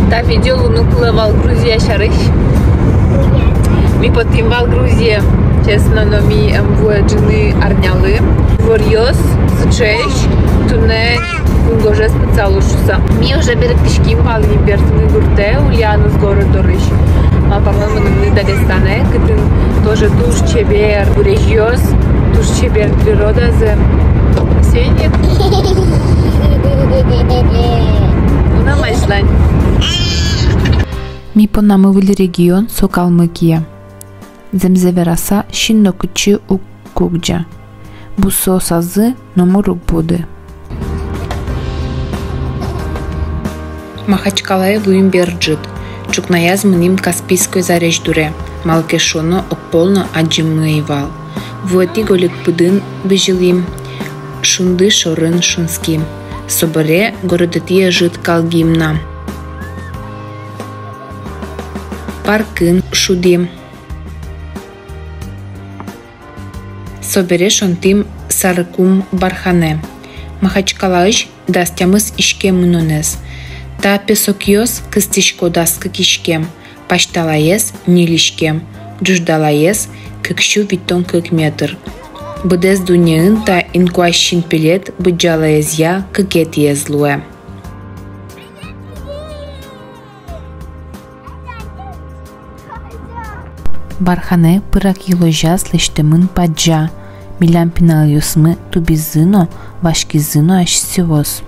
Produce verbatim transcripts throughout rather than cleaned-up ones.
Та видео луыны кулэ вал Грузия сярысь. Ми потӥм вал Грузие, честно, но ми ӧм вуэ ӝыны арнялы. Иворъёс сыӵеесь, туннэ кунгожез пытсалоз шуыса. Ми уже берыктӥським вал ни бертыны гуртэ, Ульяновск город дорысь. Малпамы мыныны Дагестанэ, кытын тоже туж чебер гурезьёс, туж чебер природазы. Сенек. Уна мазьлань. Ми понамы выль регион, со Калмыкия. Зэмзэ вераса, син но кытчы уг кугӟа. Бусыосазы номыр уг поты. Махачкалае вуим бер ӝыт. Ӵукнаяз мынӥм Каспийской зарезь дуре, малы ке шуоно огпол но адӟеммы ӧй вал. Вуэтӥ гольык пыдын бызьылӥм, шунды шорын шунским. Собере городэтӥ ӧжыт калгим на. Паркын шудӥм. Собере шонтӥм Сарыкум барханэ. Махачкалаысь дас тямыс иськем мынонэз. Та песокъёс кыстӥсько дас кык иськем, пасьталаез ньыль иськем, ӝуждалаез кык сю витьтон кык метр. Быдэс дуннеын та инкуазь синпелет быдӟалаезъя кыкетӥез луэ. Барханэ пырак йылозяз лэсьтэмын падӟа. Милям пиналъёсмы тубизы но, васькизы но асьсэос.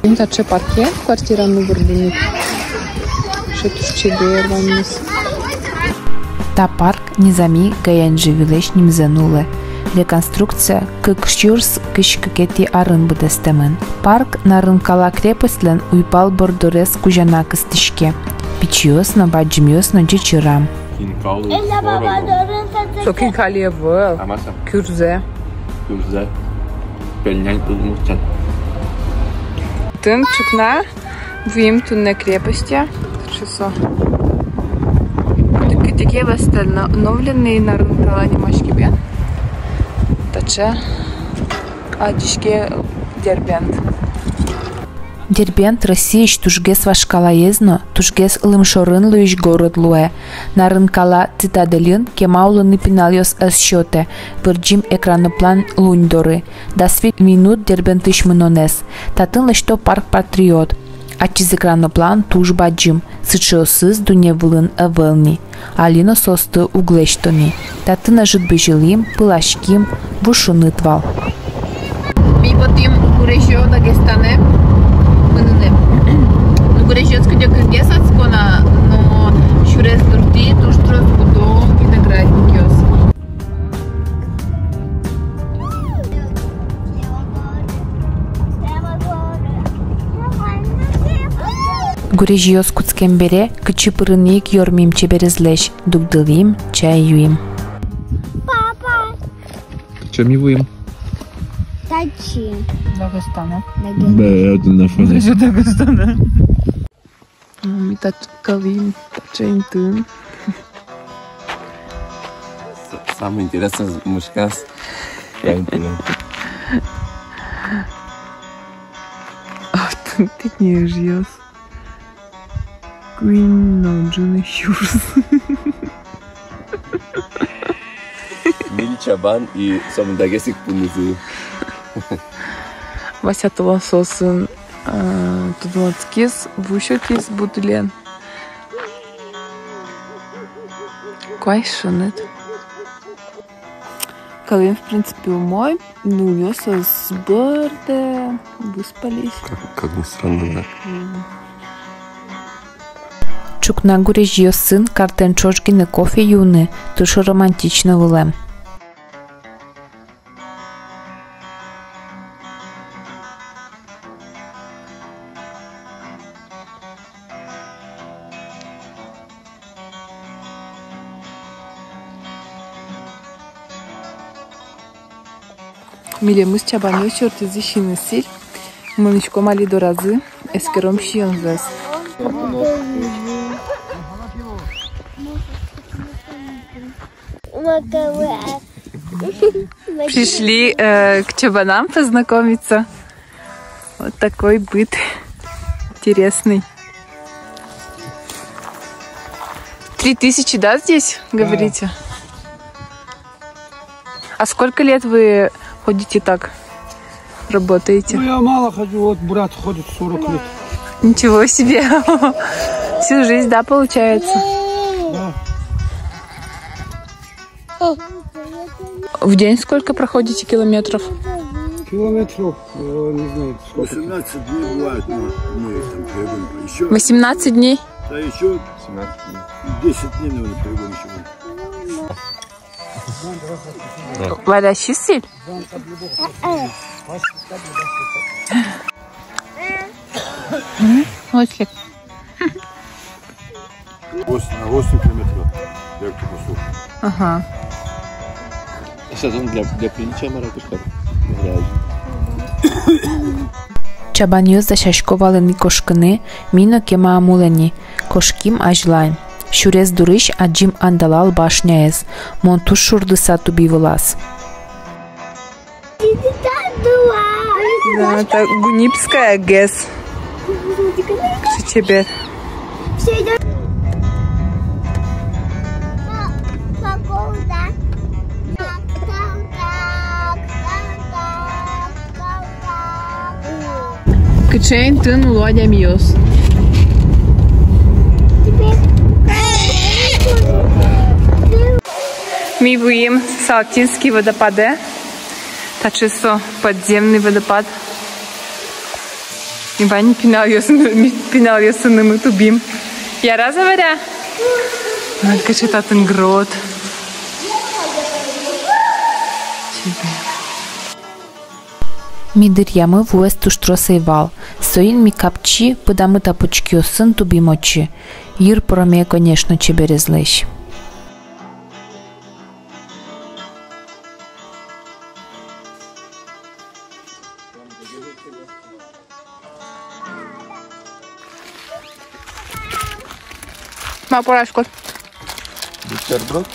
Мон таӵе парке квартирамы бордын. Таӵе туж чебер ваньмыз. Та парк Низами Гаянджиевлэсь нимзэ нуллэ. Реконструкция кык сюрс кызь кыкетӥ арын быдэстэмын. Парк Нарын-Кала крепостьлэн уйпал борддорез кузя на кыстӥське. Пичиос но, бадӟымъёс но ӟечырам. Кинкалы здорово. Со кинкалы ӧвӧл. А мар со? Курзэ. Курзэ. Пельнянь удмуртчан. Тӥни ӵукна вуим туннэ крепостья. Таӵе со. Кытӥ-, кытӥ ке восстановленный Нарын-Кала нимаськемен. Таӵе адӟиське Дербент. Дербент Россиысь тужгес вашкалаез но тужгес лымшорын луись город луэ. Нарын-Кала цитаделин кема улыны пиналъёс ӧз сётэ. Вырӟим экраноплан лунь доры. Дас вить минут Дербентысь мынонэз. Татын лэсьто парк Патриот. Ачиз экраноплан туж бадӟым. Сыӵеосыз дунне вылын ӧвӧл ни. Али но соосты уг лэсьто ни. Татын ӧжыт бызьылӥм, пылаським, ву шуныт вал. Ми потӥм гурезьёс Дагестанэ мыныны. Ну, гурезьёс кыдёкынгес адско на, но сюрес дуртӥ туж трос будо виноградникъёс. Гурезьёс кутскем бере, кытчы пырыны ик ёрмим чеберезлэсь, дугдылӥм, чай юим. Папа! Кытчы ми вуим? Татчы. Дагестанэ. Дагестанэ. Бе, это на фоне. Дагестанэ. Ми татчы калим, таӵе интыын. С-, самый интересный мышкас. Та интыын. А вот тӥни ыжъёс. Куинь но ӝыны сюрс. Ньыль чабан и сомында гес ик пунызы. Вася толон соосын, э, тодматскиз, ву сётӥз бутылен. Куазь шуныт. Калын, в принципе, умой, нылъёс ӧз бӧрдэ, выспались. Как, как ни странно, да. Мгм. Ӵукна гурезьёсын картэн ӵош гинэ кофе юыны туж романтично вылэм. Милемыз чабанъёс ортчизы синысыль. Мынӥськом али доразы, эскером сиёнзэс. Пришли, э, к чабанам познакомиться. Вот такой быт интересный. Три тысячи, да, здесь, говорите? А сколько лет вы ходите так? Работаете? Ну, я мало хожу, вот брат ходит сорок лет. Ничего себе. Всю жизнь, да, получается? Да. В день сколько проходите километров? Километров, э, не знаю, сколько. Восемнадцать дней бывает, но мы там перегоним. Ещё. Восемнадцать дней? Да, ещё. Семнадцать дней. Десять дней, наверное, перегоним ещё. Валя, чисель? М, ослик. Восемь, на восемь километров. Ага. Сезон для, для приличия, мар-а, кышкар. Чабанъёс дасясько вал ини кошкыны, ми но кема ӧм улэ ни, кошким азьлань. Сюрес дурысь адӟим Андалал башняез, мон туж шурдыса тубӥ вылаз. Да, это Гунибская ГЭС. Кыӵе чебер. Кыӵе интыын уло адямиос. Ми вуим Салтинский водопадэ. Таӵе со подземный водопад. И вань пиналъёсын, ми пиналъёсынымы тубим. Яра-а, Варя? Вот кыӵе татын грот. Ми дыръямы вуэз туж трос ӧй вал. Соин ми капчи, пыдамы тапочкиосын тубим отчы. Йыр пыроме, конечно, чеберезлэсь. Ма пӧраськод? Бутерброд.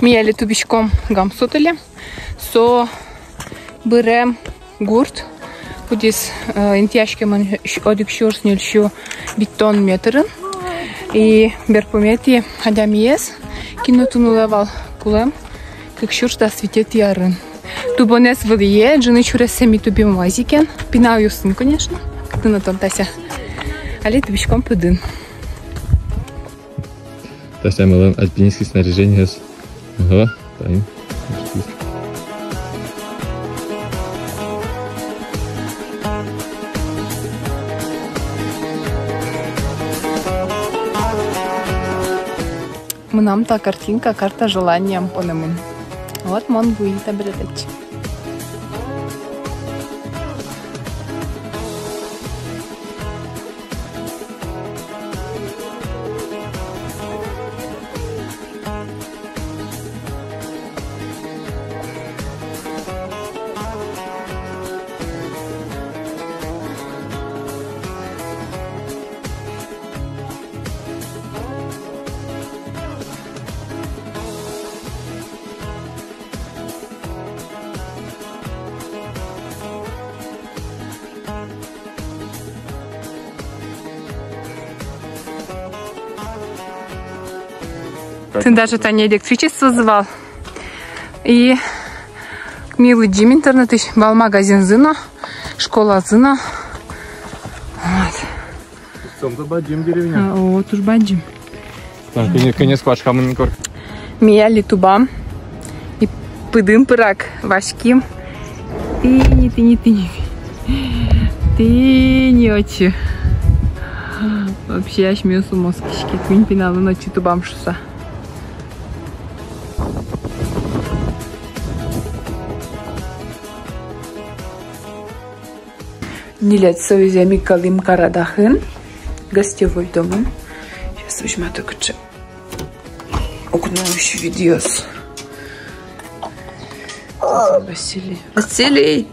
Ми али тубиськом Гамсотылэ. Со бырем гурт, кудӥз, э, интыяськемын одӥг сюрс ньыль сю витьтон метрын. И берпуметӥ адямиез, кин отын улэ вал, кулэм кык сюрс дас витетӥ арын. Тубонэз вылӥе, ӝыны сюрессэ ми тубим УАЗикен, пиналъёсын, конечно, кытын отын Тася. Али тубиськом пыдын. Тася милям альпинистский снаряжениез. Ага, таин. Мынам та картинка, карта желаниям понэмын. Вот мон вуи табере татчы. Тӥни даже тани электричествозы вал. И ми лыдӟим интернетысь, вал магазинзы но, школазы но. Вот. Сомында бадӟым деревня. А, о, туж бадӟым. Там кӧня-, кӧня куашкамын ни кор. Ми али тубам. И пыдын пырак ваським. Тӥни, тӥни, тӥни. Тӥни отчы. Вообще асьмеос ум оскиське, куинь пиналын отчы тубам шуыса. Ньылетӥ союзэ ми кӧлӥм Карадахын. Гостевой домын. Сейчас возьму только чё. Окно ещё видеос. Василий. Василий!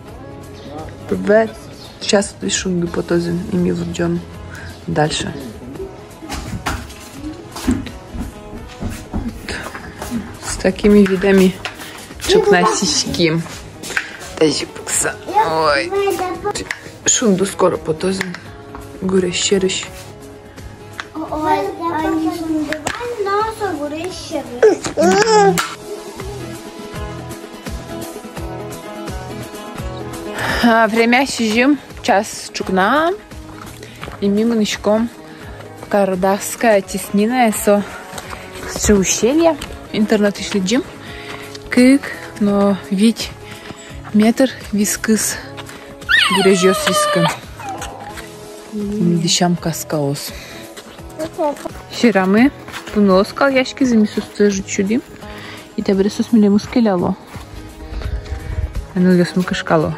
Привет! Сейчас вот шунгы потозы, и ми вырӟом дальше. С такими видами ӵукна сиським. Тазьы пукса. Ой. Шунды скоро потозы. Гурезь сьӧрысь. Ой, али шунды вань, но со гурезь сьӧрысь. А, время сизьым, час ӵукна. И ми мынӥськом Кардахская теснина, со сыӵе ущелье. Интернетысь лыдӟим. Кык но вить метр вискыз гурезьёс вискын. Дӥсям каскаос. Сьӧрамы пуныос калъяськизы, ми соосты ӧжыт сюдӥм. И табере соос милемыз келяло. Нылъёсмы кышкало.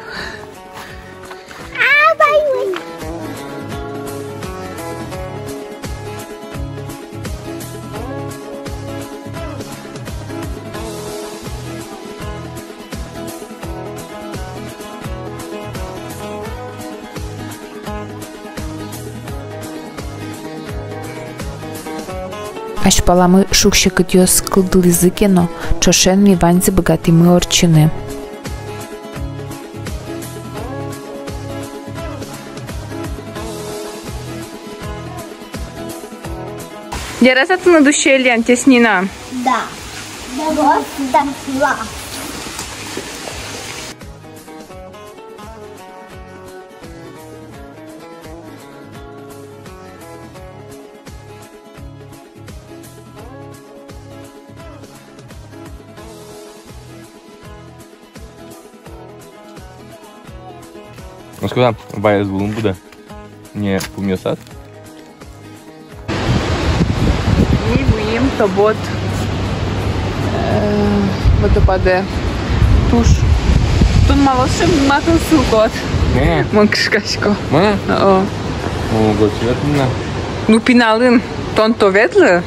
Азьпаламы шуг-секытъёс кылдылӥзы ке но, ӵошен ми ваньзэ быгатӥмы ортчыны. Яра-а тыныд ущелье, Теснина? Да. Да, да, да. Оскыса ваез вылын будэ. Не пумъёсад. Ми вуим Тобот, э, водопадэ. Туж. Тон малы сыӵе матын сылӥськод? Мон? Мон кышкасько. Мон? О. О, гочи ветлыны. Ну, пиналын тон-то ветлы.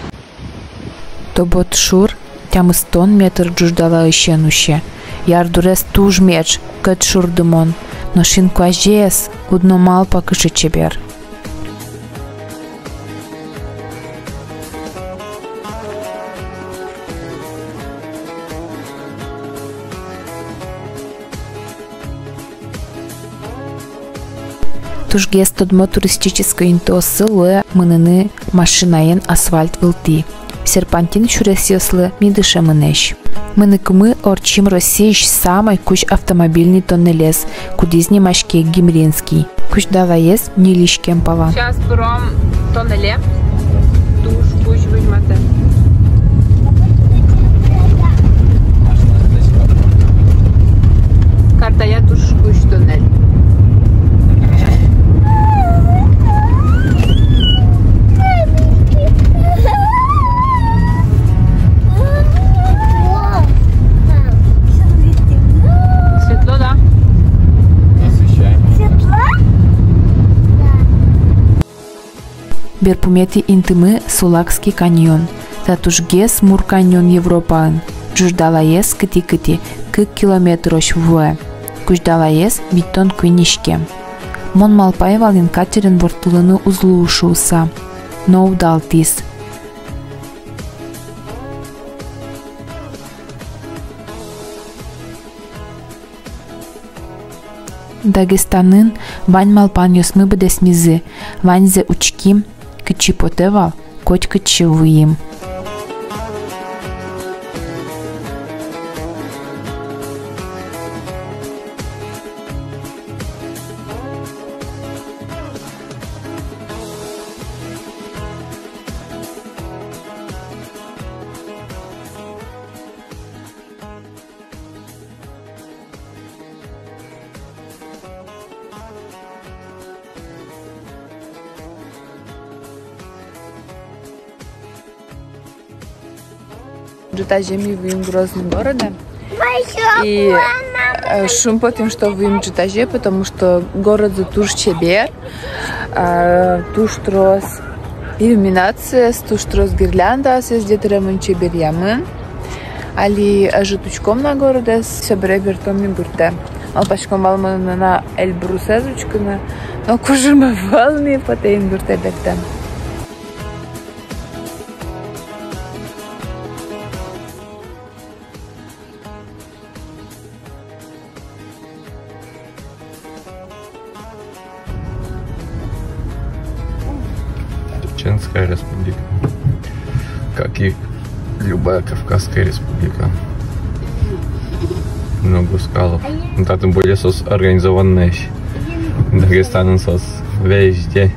Тобот шур тямыстон метр ӝуждалаысен усе. Ярдурез туж меӵ, кӧт шурдымон, но шин куазез уд но малпа, кыӵе чебер. Тужгес тодмо туристической интыосы луэ мыныны машинаен асфальт вылтӥ. Серпантин сюресъёслы ми дышемынэсь. Мыныкумы ортчим Россиысь самой кузь автомобильной тоннелез, кудӥз нимаське Гимринский. Кузьдалаез ньыль иськем пала. Сейчас пыром тоннеле. Туж кузь возьматэ. Картая туж кузь тоннель. Светло, да? Освещаемо. Светло? Да. Берпуметӥ интымы Сулакский каньон. Та тужгес мур каньон Европаын. Ӝуждалаез кытӥ-кытӥ кык километрозь вуэ. Кузьдалаез витьтон куинь иськем. Мон малпай вал ини, катерен ворттылыны уз луы шуыса. Но удалтӥз. Дагестанын вань малпанъёсмы быдэсмизы, ваньзэ учким, кытчы потэ вал, котькытчы вуим. Ӝытазе ми вуим Грозный городэ. И, э, шумпотӥм, что вуим ӝытазе, потому что городзы туж чебер. А, туж трос иллюминациос, туж трос гирляндаос, везде тыремын, чеберъямын. Али ӧжыт учком на городэз, собере бертом ми гуртэ. Малпаськом вал мыныны на Эльбрусэз учкыны, но кужым ӧвӧл ни, потэ ини гуртэ бертэм. Чеченская республика. Как и любая кавказская республика. Много скалов. Но татын более соос организованные. Дагестанын соос везде.